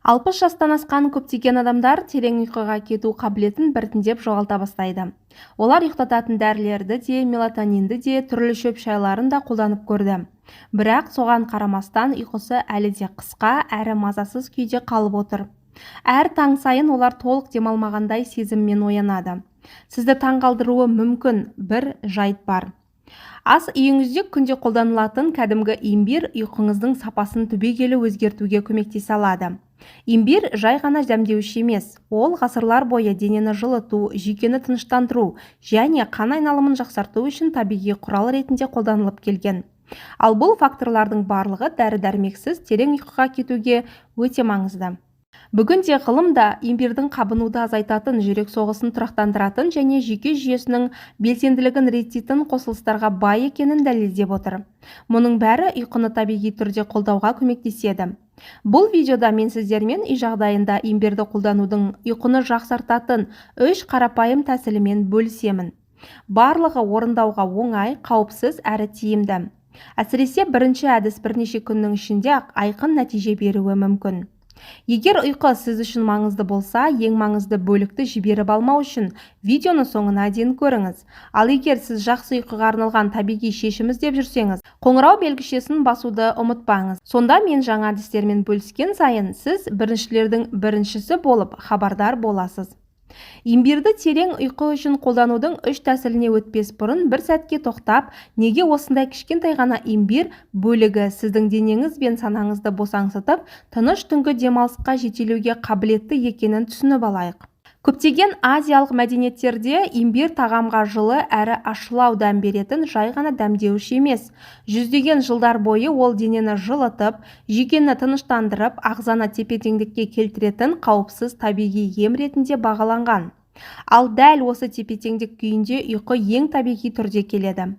60 жастан асқан көптеген адамдар терең ұйқыға кету қабілетін біртіндеп жоғалта бастайды. Олар ұйықтататын дәрілерді де, мелатонинді де, түрлі шөп шайларын да қолданып көрді. Бірақ соған қарамастан ұйқысы әлі де қысқа әрі мазасыз күйде қалып отыр. Әр таң сайын олар толық демалмағандай сезіммен оянады. Сізді таңғалдыруы мүмкін бір жайт бар. Ас үйіңізде күнде қолданылатын кәдімгі имбирь ұйқыңыздың сапасын түбегейлі өзгертуге көмектесе алады. Имбирь жай ғана дәмдеуіш емес, ол ғасырлар бойы денені жылыту, жүйкені тыныштандыру және қан айналымын жақсарту үшін табиғи құрал ретінде қолданылып келген. Ал бұл факторлардың барлығы дәрі-дәрмексіз терең ұйқыға кетуге өте маңызды. Бүгінде ғылым да имбирдің қабынуды азайтатын, жүрек соғысын тұрақтандыратын және жүйке жүйесінің белсенділігін реттейтін қосылыстарға бай екенін дәлелдеп отыр. Мұның бәрі ұйқыны табиғи түрде қолдауға көмектеседі. Бұл видеода мен сіздермен үй жағдайында имбирді қолданудың ұйқыны жақсартатын үш қарапайым тәсілімен бөлісемін. Барлығы орындауға оңай, қауіпсіз әрі тиімді. Әсіресе бірінші әдіс бірнеше күннің ішінде-ақ айқын нәтиже беруі мүмкін. Егер ұйқы сіз үшін маңызды болса, ең маңызды бөлікті жіберіп алмау үшін видеоны соңына дейін көріңіз. Ал егер сіз жақсы ұйқыға арналған табиғи шешім іздеп жүрсеңіз, қоңырау белгішесін басуды ұмытпаңыз. Сонда мен жаңа әдістермен бөліскен сайын сіз біріншілердің біріншісі болып хабардар боласыз. Имбирді терең ұйқы үшін қолданудың үш тәсіліне өтпес бұрын бір сәтке тоқтап, неге осындай кішкентай ғана имбирь бөлігі сіздің денеңіз бен санаңызды босаңсытып, тыныш түнгі демалысқа жетелеуге қабілетті екенін түсініп алайық. Көптеген азиялық мәдениеттерде имбирь тағамға жылы әрі ащылау дәм беретін жай ғана дәмдеуіш емес. Жүздеген жылдар бойы ол денені жылытып, жүйкені тыныштандырып, ағзаны тепе-теңдікке келтіретін қауіпсіз табиғи ем ретінде бағаланған. Ал дәл осы тепе-теңдік күйінде ұйқы ең табиғи түрде келеді.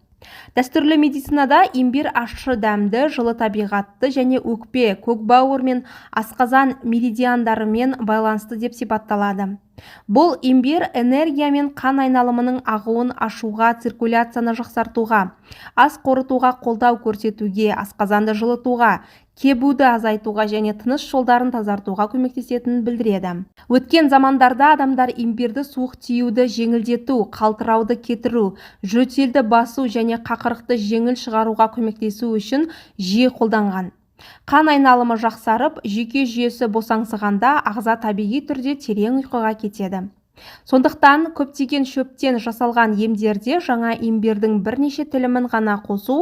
Дәстүрлі медицинада имбирь ащы дәмді, жылы табиғатты және өкпе, көкбауыр мен асқазан меридиандарымен байланысты деп сипатталады. Бұл имбирь энергия мен қан айналымының ағуын ашуға, циркуляцияны жақсартуға, ас қорытуға қолдау көрсетуге, асқазанды жылытуға, кебуді азайтуға және тыныс жолдарын тазартуға көмектесетінін білдіреді. Өткен замандарда адамдар имбирді суық тиюді жеңілдету, қалтырауды кетіру, жөтелді басу және қақырықты жеңіл шығаруға көмектесу үшін жиі қолданған. Қан айналымы жақсарып, жүйке жүйесі босаңсығанда ағза табиғи түрде терең ұйқыға кетеді. Сондықтан көптеген шөптен жасалған емдерде жаңа имбирдің бірнеше тілімін ғана қосу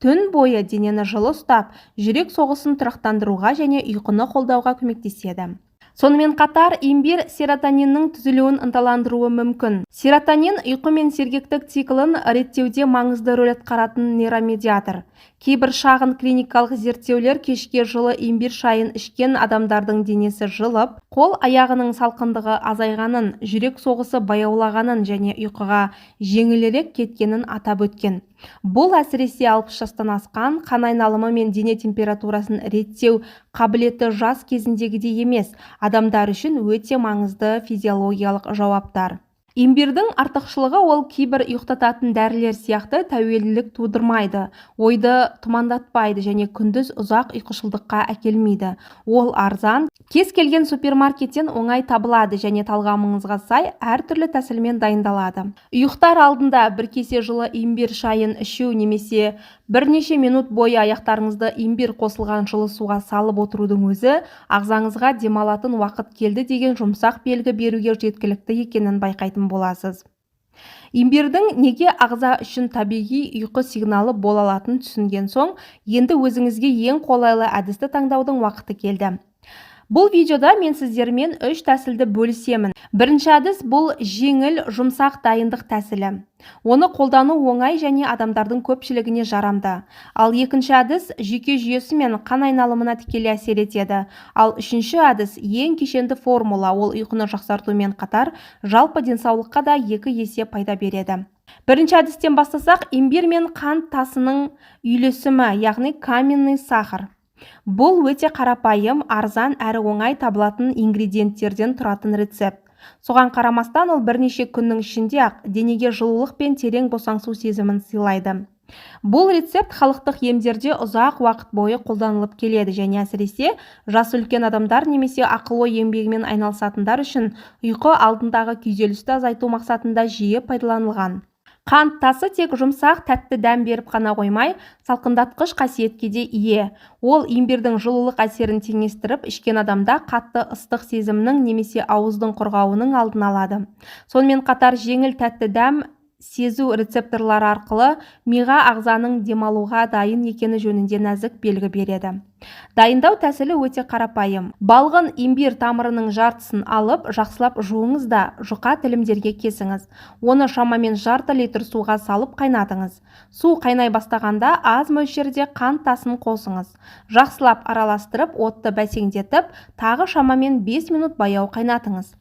түн бойы денені жылы ұстап, жүрек соғысын тұрақтандыруға және ұйқыны қолдауға көмектеседі. Сонымен қатар имбирь серотониннің түзілуін ынталандыруы мүмкін. Серотонин ұйқы мен сергектік циклін реттеуде маңызды рөл атқаратын нейромедиатор. Кейбір шағын клиникалық зерттеулер кешке жылы имбирь шайын ішкен адамдардың денесі жылып, қол аяғының салқындығы азайғанын, жүрек соғысы баяулағанын және ұйқыға жеңілірек кеткенін атап өткен. Бұл әсіресе 60 жастан асқан, қан айналымы мен дене температурасын реттеу қабілеті жас кезіндегідей емес, адамдар үшін өте маңызды физиологиялық жауаптар. Имбирдің артықшылығы ол кейбір ұйықтататын дәрілер сияқты тәуелділік тудырмайды, ойды тұмандатпайды және күндіз ұзақ ұйқышылдыққа әкелмейді. Ол арзан, кез келген супермаркеттен оңай табылады және талғамыңызға сай әртүрлі тәсілмен дайындалады. Ұйықтар алдында бір кесе жылы имбирь шайын ішу немесе бірнеше минут бойы аяқтарыңызды имбирь қосылған жылы суға салып отырудың өзі ағзаңызға демалатын уақыт келді деген жұмсақ белгі беруге жеткілікті екенін байқайтын боласыз. Имбирдің неге ағза үшін табиғи ұйқы сигналы бола алатынын түсінген соң, енді өзіңізге ең қолайлы әдісті таңдаудың уақыты келді. Бұл видеода мен сіздермен үш тәсілді бөлісемін. Бірінші әдіс бұл жеңіл, жұмсақ дайындық тәсілі. Оны қолдану оңай және адамдардың көпшілігіне жарамды. Ал екінші әдіс жүйке жүйесі мен қан айналымына тікелей әсер етеді. Ал үшінші әдіс ең кешенді формула, ол ұйқыны жақсартумен қатар жалпы денсаулыққа да екі есе пайда береді. Бірінші әдістен бастасақ, имбирь мен қант тасының үйлесімі, яғни каменный сахар. Бұл өте қарапайым, арзан әрі оңай табылатын ингредиенттерден тұратын рецепт. Соған қарамастан ол бірнеше күннің ішінде-ақ денеге жылулық пен терең босаңсу сезімін сыйлайды. Бұл рецепт халықтық емдерде ұзақ уақыт бойы қолданылып келеді және әсіресе жасы үлкен адамдар немесе ақыл-ой еңбегімен айналысатындар үшін ұйқы алдындағы күйзелісті азайту мақсатында жиі пайдаланылған. Қант тасы тек жұмсақ тәтті дәм беріп қана қоймай, салқындатқыш қасиетке де ие. Ол имбирдің жылулық әсерін теңестіріп, ішкен адамда қатты ыстық сезімнің немесе ауыздың құрғауының алдын алады. Сонымен қатар жеңіл тәтті дәм сезу рецепторлары арқылы миға ағзаның демалуға дайын екені жөнінде нәзік белгі береді. Дайындау тәсілі өте қарапайым. Балғын имбир тамырының жартысын алып, жақсылап жуыңыз да жұқа тілімдерге кесіңіз. Оны шамамен жарты литр суға салып қайнатыңыз. Су қайнай бастағанда аз мөлшерде қант тасын қосыңыз. Жақсылап араластырып, отты бәсеңдетіп, тағы шамамен 5 минут баяу қайнатыңыз.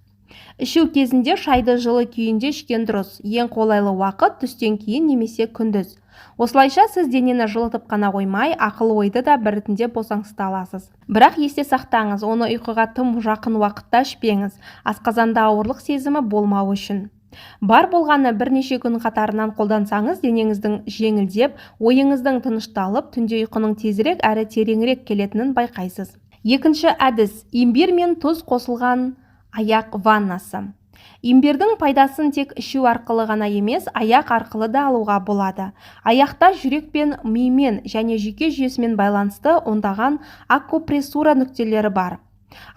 Ішу кезінде шайды жылы күйінде ішкен дұрыс. Ең қолайлы уақыт түстен кейін немесе күндіз. Осылайша сіз денені жылытып қана қоймай, ақыл-ойды да біртіндеп босаңсыта аласыз. Бірақ есте сақтаңыз, оны ұйқыға тым жақын уақытта ішпеңіз, асқазанда ауырлық сезімі болмауы үшін. Бар болғаны бірнеше күн қатарынан қолдансаңыз, денеңіздің жеңілдеп, ойыңыздың тынышталып, түнде ұйқының тезірек әрі тереңірек келетінін байқайсыз. Екінші әдіс имбир мен тұз қосылған аяқ ваннасы. Имбирдің пайдасын тек ішу арқылы ғана емес, аяқ арқылы да алуға болады. Аяқта жүрек пен мимен және жүйке жүйесімен байланысты ондаған акупрессура нүктелері бар.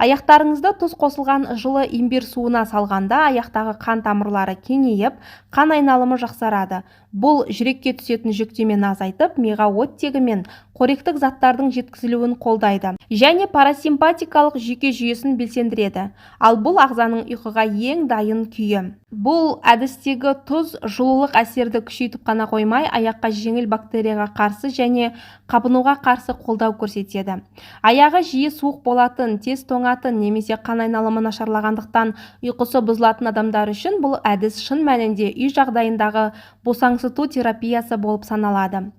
Аяқтарыңызды тұз қосылған жылы имбир суына салғанда аяқтағы қан тамырлары кеңейіп, қан айналымы жақсарады. Бұл жүрекке түсетін жүктемені азайтып, миға оттегі мен қоректік заттардың жеткізілуін қолдайды және парасимпатикалық жүйке жүйесін белсендіреді. Ал бұл ағзаның ұйқыға ең дайын күйі. Бұл әдістегі тұз жылулық әсерді күшейтіп қана қоймай, аяққа жеңіл бактерияға қарсы және қабынуға қарсы қолдау көрсетеді. Аяғы жиі суық болатын, тез тоңатын немесе қан айналымы нашарлағандықтан ұйқысы бұзылатын адамдар үшін бұл әдіс шын мәнінде үй жағдайындағы босаңсыту терапиясы болып саналады.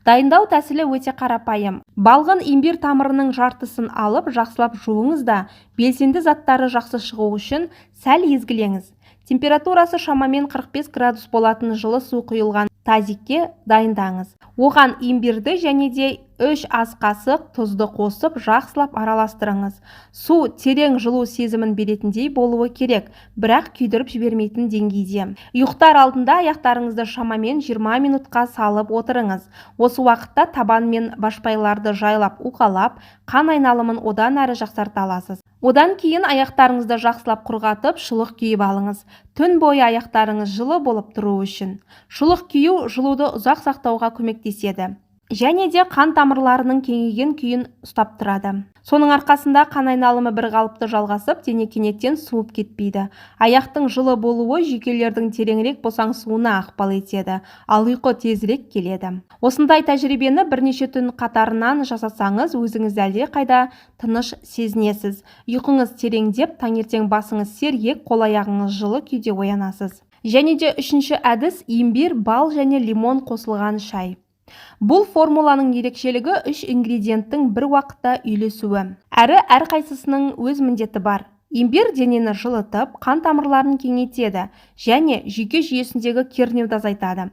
Дайындау тәсілі өте қарапайым. Балғын имбир тамырының жартысын алып, жақсылап жуыңыз да, белсенді заттары жақсы шығу үшін сәл езгілеңіз. Температурасы шамамен 45 градус болатын жылы су құйылған тазикке дайындаңыз. Оған имбирді және де 3 ас қасық тұзды қосып, жақсылап араластырыңыз. Су терең жылу сезімін беретіндей болуы керек, бірақ күйдіріп жібермейтін деңгейде. Ұйықтар алдында аяқтарыңызды шамамен 20 минутқа салып отырыңыз. Осы уақытта табан мен башпайларды жайлап уқалап, қан айналымын одан әрі жақсарта аласыз. Одан кейін аяқтарыңызды жақсылап құрғатып, шұлық киіп алыңыз. Түн бойы аяқтарыңыз жылы болып тұруы үшін. Шұлық кию жылуды ұзақ сақтауға көмектеседі. Және де қан тамырларының кеңейген күйін ұстап тұрады. Соның арқасында қан айналымы бір қалыпты жалғасып, дене кенеттен суып кетпейді. Аяқтың жылы болуы жүйкелердің тереңірек босаңсуына ықпал етеді, ал ұйқы тезірек келеді. Осындай тәжірибені бірнеше түн қатарынан жасасаңыз, өзіңізді әлдеқайда тыныш сезінесіз. Ұйқыңыз тереңдеп, таңертең басыңыз сергек, қол-аяғыңыз жылы күйде оянасыз. Және де үшінші әдіс имбир, бал және лимон қосылған шай. Бұл формуланың ерекшелігі үш ингредиенттің бір уақытта үйлесуі. Әрі әрқайсысының өз міндеті бар. Имбир денені жылытып, қан тамырларын кеңейтеді және жүйке жүйесіндегі кернеуді азайтады.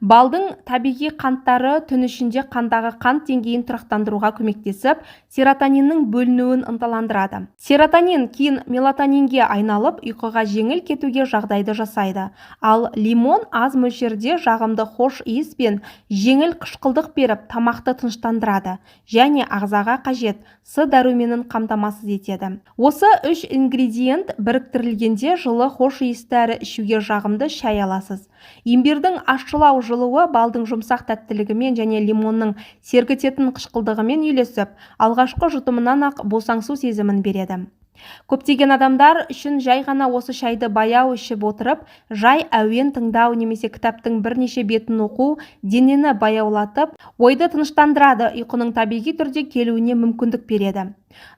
Балдың табиғи қанттары түн ішінде қандағы қант деңгейін тұрақтандыруға көмектесіп, серотониннің бөлінуін ынталандырады. Серотонин кейін мелатонинге айналып, ұйқыға жеңіл кетуге жағдайды жасайды. Ал лимон аз мөлшерде жағымды хош иіс пен жеңіл қышқылдық беріп, тамақты тыныштандырады және ағзаға қажет С дәруменін қамтамасыз етеді. Осы үш ингредиент біріктірілгенде жылы хош иісті әрі ішуге жағымды шай аласыз. Имбирдің ащылау жылуы балдың жұмсақ тәттілігімен және лимонның сергітетін қышқылдығымен үйлесіп, алғашқы жұтымынан-ақ босаңсу сезімін береді. Көптеген адамдар үшін жай ғана осы шайды баяу ішіп отырып, жай әуен тыңдау немесе кітаптың бірнеше бетін оқу денені баяулатып, ойды тыныштандырады, ұйқының табиғи түрде келуіне мүмкіндік береді.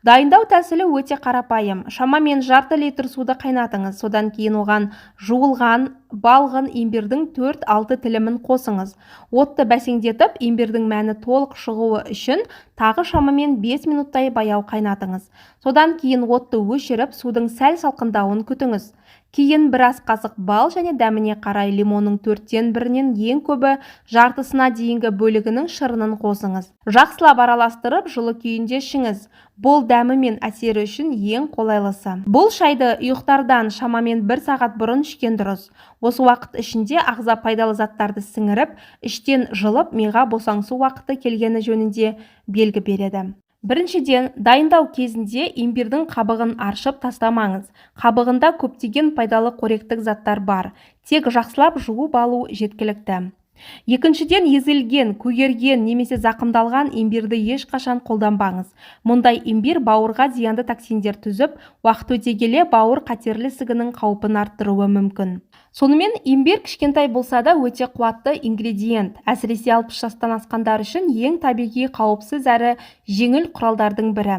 Дайындау тәсілі өте қарапайым. Шамамен жарты литр суды қайнатыңыз, содан кейін оған жуылған балғын имбирдің 4-6 тілімін қосыңыз. Отты бәсеңдетіп, имбирдің мәні толық шығуы үшін тағы шамамен 5 минуттай баяу қайнатыңыз. Содан кейін отты өшіріп, судың сәл салқындауын күтіңіз. Кейін бір ас қасық бал және дәміне қарай лимонның 1/4-інен ең көбі жартысына дейінгі бөлігінің шырынын қосыңыз. Жақсылап араластырып, жылы күйінде ішіңіз. Бұл дәмі мен әсері үшін ең қолайлысы. Бұл шайды ұйықтардан шамамен 1 сағат бұрын ішкен дұрыс. Осы уақыт ішінде ағза пайдалы заттарды сіңіріп, іштен жылып, миға босаңсу уақыты келгені жөнінде белгі береді. Біріншіден, дайындау кезінде имбирдің қабығын аршып тастамаңыз. Қабығында көптеген пайдалы қоректік заттар бар. Тек жақсылап жуып алу жеткілікті. Екіншіден, езілген, көгерген немесе зақымдалған имбирді ешқашан қолданбаңыз. Мұндай имбир бауырға зиянды токсиндер түзіп, уақыт өте келе бауыр қатерлі ісігінің қаупін арттыруы мүмкін. Сонымен, имбир кішкентай болса да өте қуатты ингредиент. Әсіресе 60 жастан асқандар үшін ең табиғи, қауіпсіз әрі жеңіл құралдардың бірі.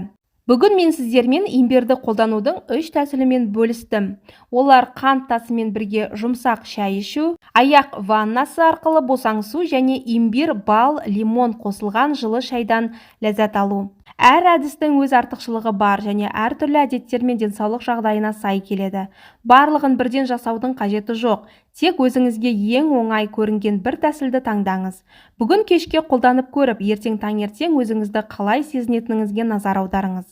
Бүгін мен сіздермен имбирді қолданудың 3 тәсілімен бөлістім. Олар қант тасымен бірге жұмсақ шай ішу, аяқ ваннасы арқылы босаңсу және имбир, бал, лимон қосылған жылы шайдан ләззат алу. Әр әдістің өз артықшылығы бар және әртүрлі әдеттер мен денсаулық жағдайына сай келеді. Барлығын бірден жасаудың қажеті жоқ. Тек өзіңізге ең оңай көрінген бір тәсілді таңдаңыз. Бүгін кешке қолданып көріп, ертең таңертең өзіңізді қалай сезінетініңізге назар аударыңыз.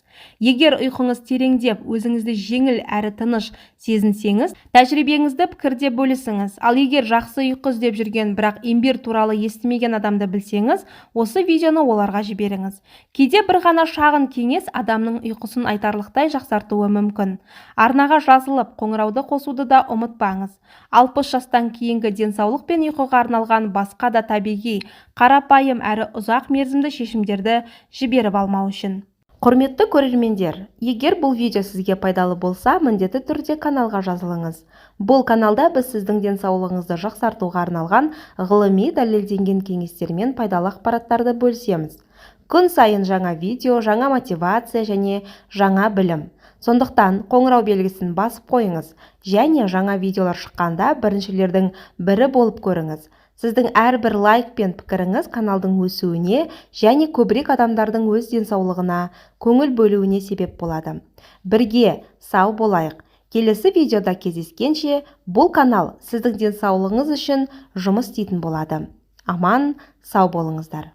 Егер ұйқыңыз тереңдеп, өзіңізді жеңіл әрі тыныш сезінсеңіз, тәжірибеңізді пікірде бөлісіңіз. Ал егер жақсы ұйқы іздеп жүрген, бірақ имбир туралы естімеген адамды білсеңіз, осы видеоны оларға жіберіңіз. Кейде бір ғана шағын кеңес адамның ұйқысын айтарлықтай жақсартуы мүмкін. Арнаға жазылып, қоңырауды қосуды да ұмытпаңыз. 60 жастан кейінгі денсаулық пен ұйқыға арналған басқа да табиғи, қарапайым әрі ұзақ мерзімді шешімдерді жіберіп алмау үшін. Құрметті көрермендер, егер бұл видео сізге пайдалы болса, міндетті түрде каналға жазылыңыз. Бұл каналда біз сіздің денсаулығыңызды жақсартуға арналған ғылыми дәлелденген кеңестер мен пайдалы ақпараттарды бөлісеміз. Күн сайын жаңа видео, жаңа мотивация және жаңа білім. Сондықтан қоңырау белгісін басып қойыңыз және жаңа видеолар шыққанда біріншілердің бірі болып көріңіз. Сіздің әрбір лайк пен пікіріңіз каналдың өсуіне және көбірек адамдардың өз денсаулығына көңіл бөлуіне себеп болады. Бірге сау болайық. Келесі видеода кездескенше, бұл канал сіздің денсаулығыңыз үшін жұмыс істейтін болады. Аман, сау болыңыздар.